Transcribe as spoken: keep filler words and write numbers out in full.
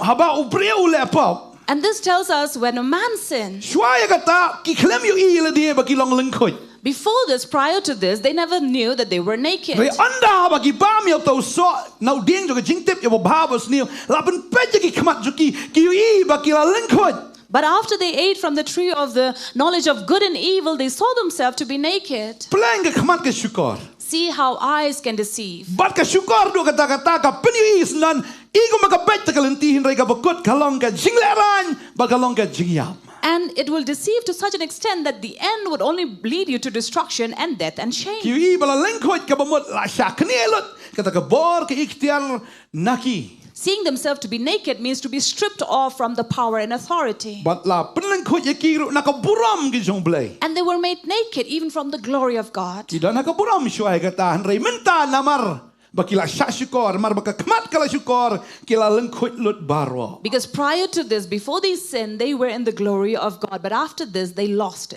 Haba u briew u leh pop. And this tells us when a man sins, Shuwa ïa kata ki khlem ïohi lade ba ki long lyngkhuit. Before this, prior to this, they never knew that they were naked. Hynrei ynda haba ki bam ïa uta u soh na u dieng jong ka jingtip ïa ba bha ba sniew, la pynpeit ïa ki khmat jong ki, ki ïohi ba ki la lyngkhuit. But after they ate from the tree of the knowledge of good and evil, they saw themselves to be naked. Pleng ka khmat ka shukor. See how eyes can deceive. Bad ka shukor duh kata kata ka pynïohi syndon, i kumba ka beit te ka lynti hynrei kaba kut ka long ka jinglehrain bad ka long ka jingïap. And it will deceive to such an extent that the end would only lead you to destruction and death and shame. Ki ïohi ba la lyngkhuit kaba mut la shah knieh lut kata ka bor ka iktiar na ki. Seeing themselves to be naked means to be stripped off from the power and authority. Bad la pynlyngkhuit ïa ki ruh na ka burom ki jong U Blei. And they were made naked even from the glory of God. Ki don ha ka burom shuwa ïa kata hynrei mynta namar ba ki la shah shukor, namar ba ka khmat ka la shukor, ki la lyngkhuit lut baroh. Because prior to this, before they sinned, they were in the glory of God. But after this, they lost it.